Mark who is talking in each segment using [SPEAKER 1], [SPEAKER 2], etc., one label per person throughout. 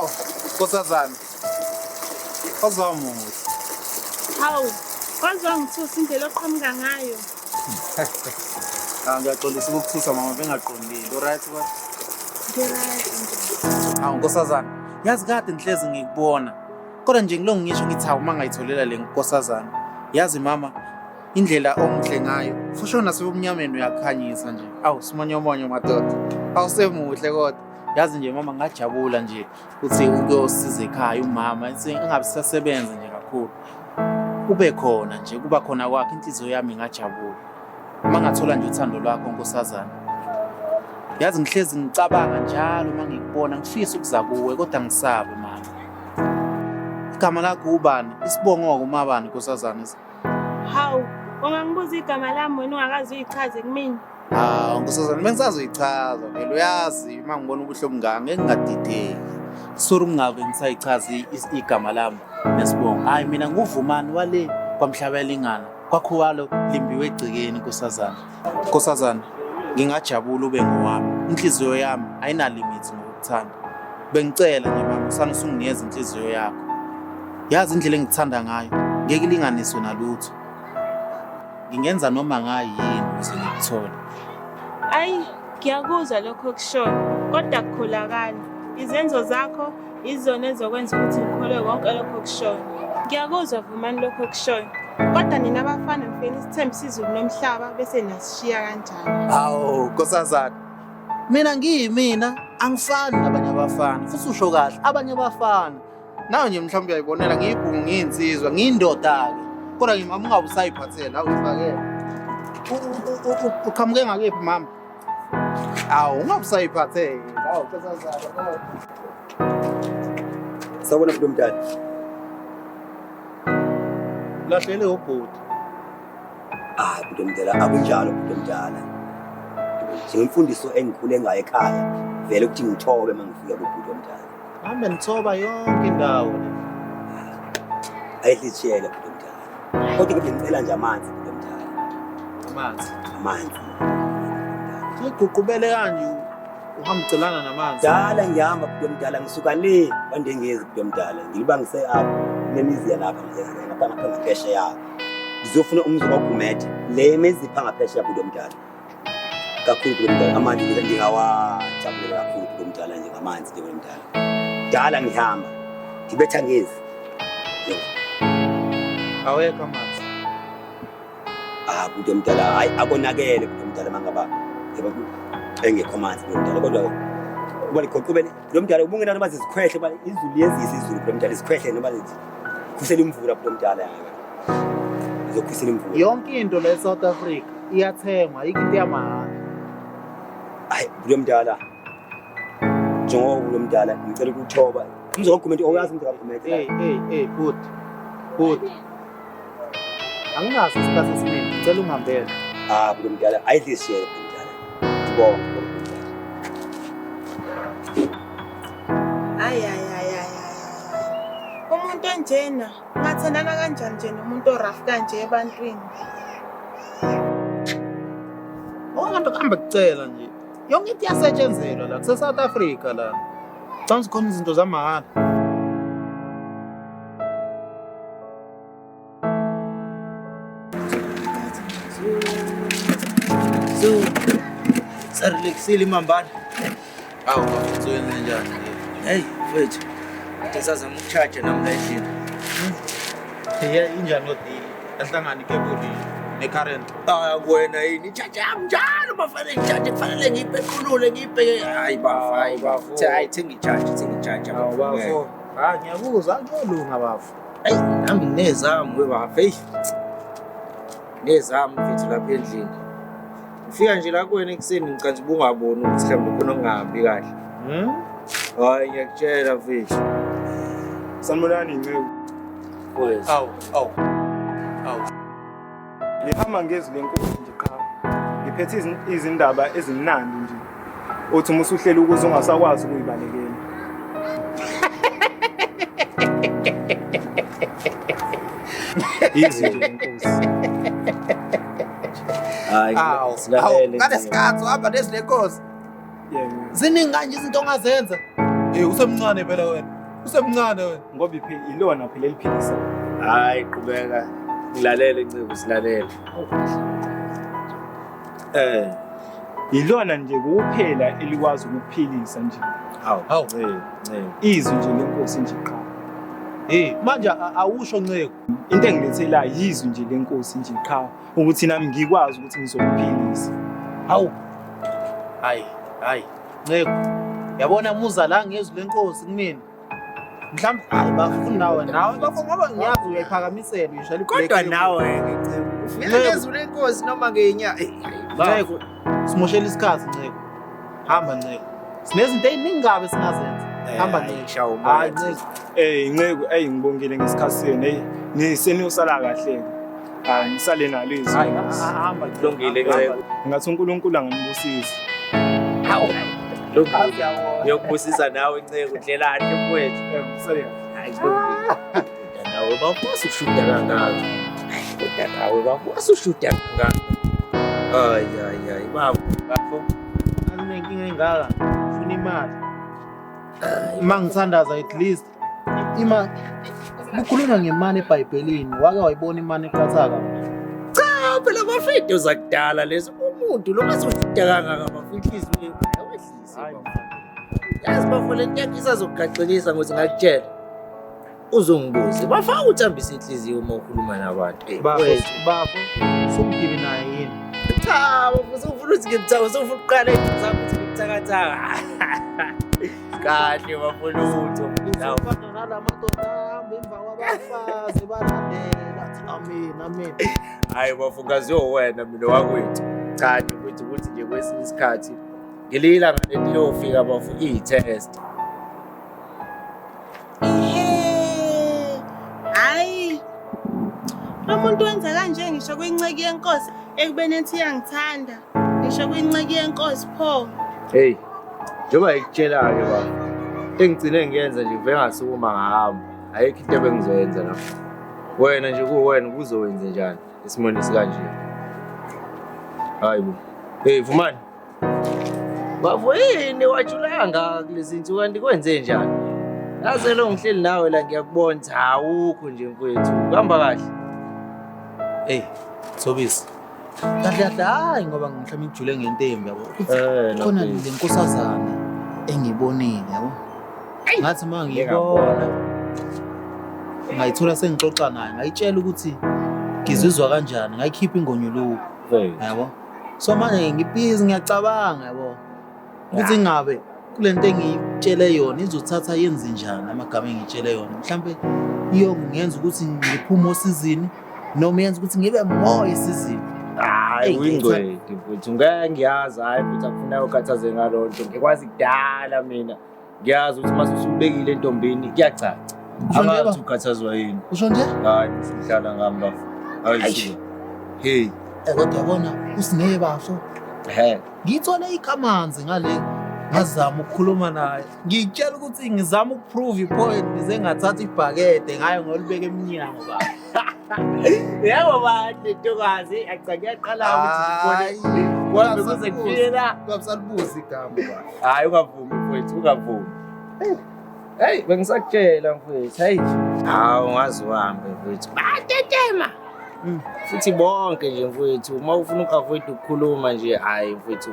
[SPEAKER 1] Awu, nkosazana. Ozamuhle.
[SPEAKER 2] Hawu, waze wangithusa indlela oqhamuka ngayo.
[SPEAKER 1] Ah, ngiyaxolisa ukukuthusa mama bengaqondile. Uright kodwa?
[SPEAKER 2] Ngiright nje.
[SPEAKER 1] Awu nkosazana, yazi kade ngihlezi ngikubona. Kodwa nje ngilongu ngisho ngithi hawu uma ngayitholela le nkosazana. Yazi mama, indlela omuhle ngayo, fusho nasebumnyameni uyakhanyisa nje. Awu simonyomonyo madoda. Awusemuhle kodwa. Yazi nje mama ngajabula nje ukuthi ukuyosiza ekhaya umama engabe sisasebenza nje kakhulu. Ube khona nje, kuba khona kwakhe inhliziyo yami ingajabula. Uma ngathola nje uthando lwakho nkosazana. Yazi ngihlezi ngicabanga njalo uma ngikubona ngifisa ukuza kuwe kodwa ngisabe mama. Igama lakho ubani? Isibongo-ke umabani nkosazana?
[SPEAKER 2] Hawu, ungangibuza igama lami wena ungakaze uyichaze kumina.
[SPEAKER 1] Hawu nkosazana bengisazoyichaza vele uyazi uma ngibona ubuhle obungaka ngeke ngingadideki. Sorry ukungabe ngisayichaza igama lami nesibongo. Hhayi mina nguvumani wale kwaMhlabelingana. Kwakhuwalo limbiwe egcekeni nkosazana. Nkosazana ngingajabula ube ngowami. Inhliziyo yami ayinalimithi ngokukuthanda. Bengicela nje mama usane usunginikeza inhliziyo yakho. Yazi indlela engikuthanda ngayo ngeke ilinganiswe nalutho. Ngingenza noma ngayini ukuze ngikuthole.
[SPEAKER 2] Ayi, ngiyakuzwa lokho okushoyo, kodwa kukholakali. Izenzo zakho izona ezokwenza ukuthi ngikholwe konke lokho okushoyo. Ngiyakuzwa Vumani lokho okushoyo. Kodwa nina abafana nifike nisithembise izulu nomhlaba bese nasishiya kanjalo.
[SPEAKER 1] Hawu, nkosazana. Mina ngiyimina, angifani nabanye abafana. Futhi usho kahle, abanye abafana. Nawe nje mhlawumbe uyayibonela ngiyibhungu ngiyinsizwa, ngiyindoda-ke. Kodwa nje mama ungabe usayiphathela, awuyifakele. Uqhamuke ngakephi mama? Awu, ungabe usayiphathela. Awu, nkosazana.
[SPEAKER 3] Sawubona bhuti omdala.
[SPEAKER 1] Lahlele ubhuti.
[SPEAKER 3] Hayi bhuti omdala akunjalo bhuti omdala. Njengemfundiso engikhule ngayo ekhaya vele ukuthi ngithobe uma ngifika kubhuti omdala.
[SPEAKER 1] Hambe nithoba yonke indawo le.
[SPEAKER 3] Ayihlitshele bhuti omdala. Kodwa ke bengicela nje amanzi bhuti omdala.
[SPEAKER 1] Amanzi.
[SPEAKER 3] Amanzi.
[SPEAKER 1] Uguqubele kanje uhamba ucelana namanzi.
[SPEAKER 3] Dala ngihamba bhuti omdala ngisuka le kwaNdengezi bhuti omdala ngilibangise apho kunemizi yalapha ngapha ngapha ngaphesheya. Ngizofuna umuzi kwaGumede le mizi pha ngaphesheya bhuti omdala. Kakhulu bhuti omdala amanzi ngingawajabulela kakhulu bhuti omdala nje ngamanzi nje bhuti omdala. Dala ngihamba ngibetha ngezi. Yebo.
[SPEAKER 1] Awekho amanzi.
[SPEAKER 3] Ah bhuti omdala hayi akonakele bhuti omdala mangaba yebo engekho amanzi bhuti omdala kodwa kuba ligoqubele bhuti omdala ubungena noma zizikhwehle ba izulu liyezisa izulu bhuti omdala izikhwehle noma zikhusela imvula bhuti omdala izokhusela imvula.
[SPEAKER 1] Yonke into la eSouth Africa iyathengwa, ayikho into yamahhala.
[SPEAKER 3] Hayi bhuti omdala njengoba bhuti omdala ngicela ukuthoba umzi kaGumede oyazi umzi kaGumede.
[SPEAKER 1] Hey hey hey bhuti. Bhuti. Anginaso isikhathi esiningi, ngicela ungihambele.
[SPEAKER 3] Ah bhuti omdala ayidlisiyele bhuti omdala. Ngibonge bhuti omdala.
[SPEAKER 2] Hayi hayi hayi hayi. Umuntu onjena ungathandana kanjani nje nomuntu orafu kanje ebantwini?
[SPEAKER 1] Abantu kuhambe kucela nje. Yonke into iyasetshenzelwa la, kuse-South Africa la. Cabanga ukuthi khona izinto zamahhala.
[SPEAKER 4] So, sarelaxile imambana.
[SPEAKER 1] Awu, bafethu wenze njani?
[SPEAKER 4] Hey, mfethu. Kade sazama uku-charge nami la endlini.
[SPEAKER 1] Yeah, injani kodwa ahlangane ikebuli ne-current?
[SPEAKER 4] Ah, kuwena yini? I-charge yami njalo bafane ngi-charge kufanele ngiyipequlule ngiyibheke. Hayi bafa, hayi
[SPEAKER 1] bafo.
[SPEAKER 4] Hayi thenga i-charge, thenga i-charge.
[SPEAKER 1] Awu bafo. Hayi ngiyakuzwa kuyolunga bafo.
[SPEAKER 4] Hayi, nami nginezami we bafo. Hey. Nezami mfethu lapha endlini. Ngifika nje la kuwena ekuseni ngicabanga ukuthi ubungaboni ukuthi mhlawumbe khona okungahambi kahle.
[SPEAKER 1] Hmm?
[SPEAKER 4] Hayi ngiyakutshela mfethu.
[SPEAKER 5] Sanibonani nceku.
[SPEAKER 4] Wes.
[SPEAKER 1] Awu, awu. Awu.
[SPEAKER 5] Ngihamba ngezwi lenkosi nje qha. Ngiphethe izindaba ezimnandi nje. Uthi uma usuhleli ukuze ungasakwazi ukuyibalekela. Izwi nje lenkosi.
[SPEAKER 4] Hayi,
[SPEAKER 1] Awu, awu,
[SPEAKER 4] silalele.
[SPEAKER 1] ngalesikhathi uhamba nezwi lenkosi.
[SPEAKER 5] Yebo.
[SPEAKER 1] Ziningi kanje izinto ongazenza.
[SPEAKER 6] Hey, usemncane phela wena. Usemncane wena.
[SPEAKER 5] Ngoba ilona phela eliphilisayo.
[SPEAKER 4] Hayi qhubeka. Ngilalele Nceku, silalele.
[SPEAKER 5] Ilona nje kuphela elikwazi ukuphilisa nje.
[SPEAKER 4] Hawu.
[SPEAKER 6] Hawu.
[SPEAKER 4] Nceku, Nceku.
[SPEAKER 5] Izwi nje lenkosi nje qha.
[SPEAKER 6] Hey, manje awusho Nceku.
[SPEAKER 5] Into engilethela yizwi nje lenkosi nje qha ukuthi nami ngikwazi ukuthi ngizokuphilisa.
[SPEAKER 1] Hawu. Hayi, hayi. Nceku. Yabona muza la ngezwi lenkosi kumina. Mhlawumbe hayi bafuna nawe nawe bafuna ngoba ngiyazi uyayiphakamisela uyishayela ibreak.
[SPEAKER 4] Kodwa nawe ke Nceku, ufika
[SPEAKER 1] Nceku.
[SPEAKER 4] ngezwi lenkosi noma ngenya.
[SPEAKER 1] Nceku, simoshela isikhathi Nceku. Hamba Nceku. Sinezinto ey'ningi kabi esingazenza. Hamba Nceku.
[SPEAKER 4] Shawo moya.
[SPEAKER 1] Hayi Nceku.
[SPEAKER 5] Nceku, ngibongile ngesikhathi senu. Hey, seniyosala kahle. Hayi, nisale nalo izwi.
[SPEAKER 1] Hayi, hamba Nceku.
[SPEAKER 4] Kulungile Nceku.
[SPEAKER 5] Ngathi uNkulunkulu anganibusisa.
[SPEAKER 4] Hawu. Lungile. Ngiyokubusisa nawe Nceku, ndlelani mfowethu.
[SPEAKER 5] Sale kahle.
[SPEAKER 4] Hayi kulungile. Kodwa nawe bafuna ukushuda kangaka. Kodwa nawe bafuna ukushuda kangaka. Hayi hayi hayi bafo bafo.
[SPEAKER 1] Akunenkinga engaka. Ufuna imali. Uma ngithandaza at least ima kukhulunywa ngemali eBhayibhelini. Wake wayibona imali eqhathaka?
[SPEAKER 4] Cha phela bafethu zakudala lezo umuntu lo masoshuda kangaka bafo inhliziyo awehlise bafo. Yazi bafo le nto yakho isazokugaxelisa ngokuthi ngakutshela. Uzongibuza bafaka uthambisa inhliziyo uma ukhuluma nabantu.
[SPEAKER 1] Bafo,
[SPEAKER 4] Wethu.
[SPEAKER 1] bafo, sumgibi naye yini?
[SPEAKER 4] Cha bafo usufuna ukuthi ngimthaka usufuna ukuqala into zami ukuthi ngimthakathaka. Kahle bafo lutho. Nawe.
[SPEAKER 1] Ufana nala madoda ahamba emva kwabafazi balandela. Amen, amen.
[SPEAKER 4] Hayi bafo ngaziwa wena mina wakwethu. Cha nje mfethu ukuthi nje kwesinye isikhathi ngelila ngaleti liyofika bafo iyi-test.
[SPEAKER 2] Ihe. Hayi. Lo muntu wenza kanje ngisho kwinceki yenkosi ekubeni ethi iyangithanda. Ngisho kwinceki yenkosi pho.
[SPEAKER 4] Hey, njengoba ngikutshela-ke bafo, engigcine ngiyenza nje ngivele ngasukuma ngahamba. Ayikho into ebengizoyenza lapho. Wena nje kuwena kuzowenza njani esimweni esikanje? Hayi bo. Hey Vumani. Bafo yini wajulanga kulezi nsuku kanti kwenze njani? Yaze lo ngihleli nawe la ngiyakubona ukuthi awukho nje mfowethu. Kuhamba kahle.
[SPEAKER 1] Hey, Thobisi. Kahle kahle hayi ngoba mhlawumbe ngijule ngento embi yabo. Ukuthi khona le nkosazana engiyibonile yabo. Ngathi uma ngiyibona ngayithola sengixoxa naye, ngayitshela ukuthi ngizizwa kanjani, ngayikhipha ingonyuluko yabo. So manje ngibhizi ngiyacabanga yabo. Ukuthi ngabe kule nto engiyitshele yona izothatha yenze njani amagama engiyitshele yona. Mhlambe iyongenza ukuthi ngiphume osizini noma yenza ukuthi ngibe more esizini.
[SPEAKER 4] Hayi
[SPEAKER 1] Eyi,
[SPEAKER 4] uyingcweti mfowethu, ngeke ngiyazi hayi futhi akufuneka ukhathaze ngaloo nto. Ngikwazi kudala mina. Ngiyazi ukuthi mase usubekile entombini kuyacaca.
[SPEAKER 1] Usho nje
[SPEAKER 4] Angazi
[SPEAKER 1] ba?
[SPEAKER 4] ukhathazwa yini.
[SPEAKER 1] Usho nje?
[SPEAKER 4] Hayi usuhlala ngami bafo. Hayi
[SPEAKER 1] Eish.
[SPEAKER 4] suka. Hey,
[SPEAKER 1] Kodwa yabona uSine bafo.
[SPEAKER 4] he.
[SPEAKER 1] Ngiyithole ikhamanzi ngale ngazama ukukhuluma naye. Ngitshela ukuthi ngizama ukuprove ipoint ngize ngathatha ibhakede ngayo ngolibeka emnyango baba.
[SPEAKER 4] Yebo bantu ntokazi, acha ngiyaqala ukuthi ngibone. Kwami kuze kufike la.
[SPEAKER 6] Ungasalibuzi igama baba.
[SPEAKER 4] Hayi ungavumi mfowethu, ungavumi. Hey, bengisakutshela mfowethu, hey. Hawu ngazi uhambe mfowethu. Batetema. Futhi bonke nje mfowethu, uma ufuna uku-avoid ukukhuluma nje, hayi mfowethu.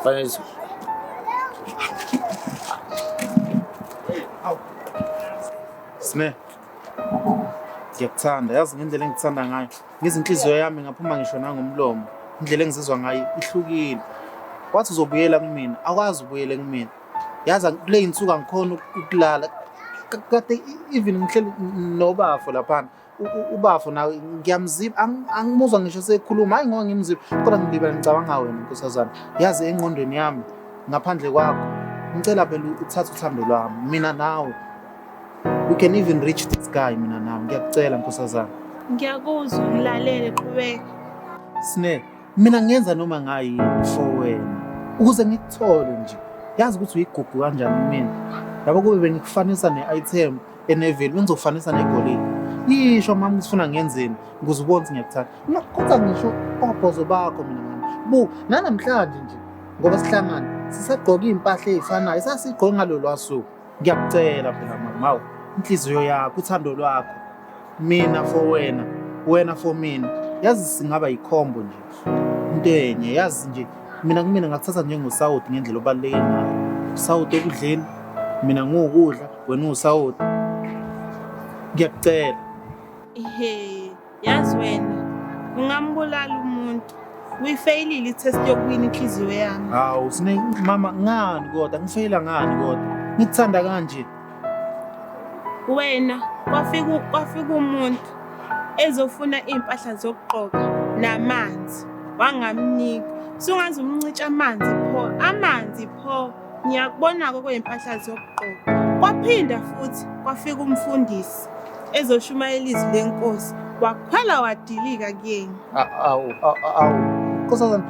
[SPEAKER 4] Fanele
[SPEAKER 1] Sine. Ngiyakuthanda, yazi ngendlela engikuthanda ngayo. Ngizinhliziyo yami ngaphuma ngisho nangomlomo. Indlela engizizwa ngayo ihlukile. Wathi uzobuyela kumina, akwazi ubuyele kumina. Yazi kule insuku angikhona ukulala. Kade even ngihleli nobafo laphana. Ubafo nawe ngiyamziba, angimuzwa ngisho sekhuluma, hayi ngoba ngimziba, kodwa ngilibele ngicabanga wena nkosazana. Yazi engqondweni yami ngaphandle kwakho, ngicela phela uthathe uthando lwami, mina nawe. We can even reach this guy mina nawe. Ngiyakucela nkosazana.
[SPEAKER 2] Ngiyakuzwa, ngilalele qhubeka.
[SPEAKER 1] Sine, mina ngenza noma ngayini for wena ukuze ngikuthole nje. Yazi ukuthi uyigugu kanjani kumina. Yabo kube bengikufanisa ne-item eneveli, bengizokufanisa negolide. Yisho mama ukuthi ufuna ngenzeni ukuze ubone ukuthi ngiyakuthanda. Kodwa ngisho obhozo bakho mina mama. Bu, nanamhlanje nje ngoba sihlangana Sisagqoka iy'mpahla ey'fanayo sasigqoke ngalolwa suku. Ngiyakucela phela mama, hawu inhliziyo yakho, uthando lwakho. Mina for wena, wena for mina. Yazi singaba yikhombo nje. Into enye, yazi nje mina kumina ngakuthatha njengosawoti ngendlela obaluleke ngayo. Usawoti ekudleni, mina ngiwukudla, wena uwusawoti. Ngiyakucela.
[SPEAKER 2] Ihe, yazi wena ungambulala umuntu. Uyifeyilile i-test yokuwina inhliziyo yami.
[SPEAKER 1] Hawu, sine mama ngani kodwa ngifeyila ngani kodwa? Ngikuthanda kanje.
[SPEAKER 2] Wena kwafika umuntu ezofuna iy'mpahla zokugqoka namanzi wangamnika. Sungaze umncintshe amanzi pho, amanzi pho. Ngiyakubona-ke okwey'mpahla zokugqoka. Kwaphinda futhi kwafika umfundisi ezoshumayela izwi lenkosi, wakhwela wadilika kuyena.
[SPEAKER 1] Awu, awu, nkosazana,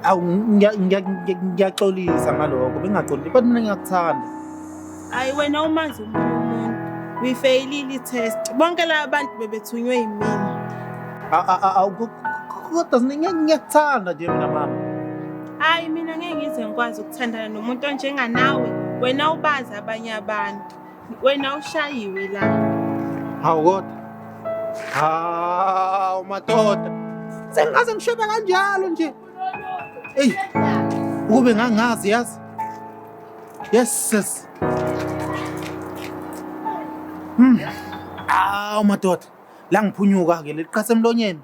[SPEAKER 1] awu ngiyaxolisa ngalokho, bengingaqondile, but mina ngiyakuthanda.
[SPEAKER 2] Hhayi wena umazi omunye umuntu, uyifeyilile i-test. Bonke laba bantu bebethunywe yimina.
[SPEAKER 1] Awu, kodwa ngiyakuthanda nje mina mama.
[SPEAKER 2] Hhayi mina ngeke ngize ngikwazi ukuthandana nomuntu onjenganawe. Wena ubazi abanye abantu. Wena ushayiwe la.
[SPEAKER 1] Hawu kodwa. Hawu madoda. Sengaze ngishebe kanjalo nje. Eyi, ukube ngangazi yazi. Yes sis. Hawu madoda. La ngiphunyuka ke leliqhase emlonyeni.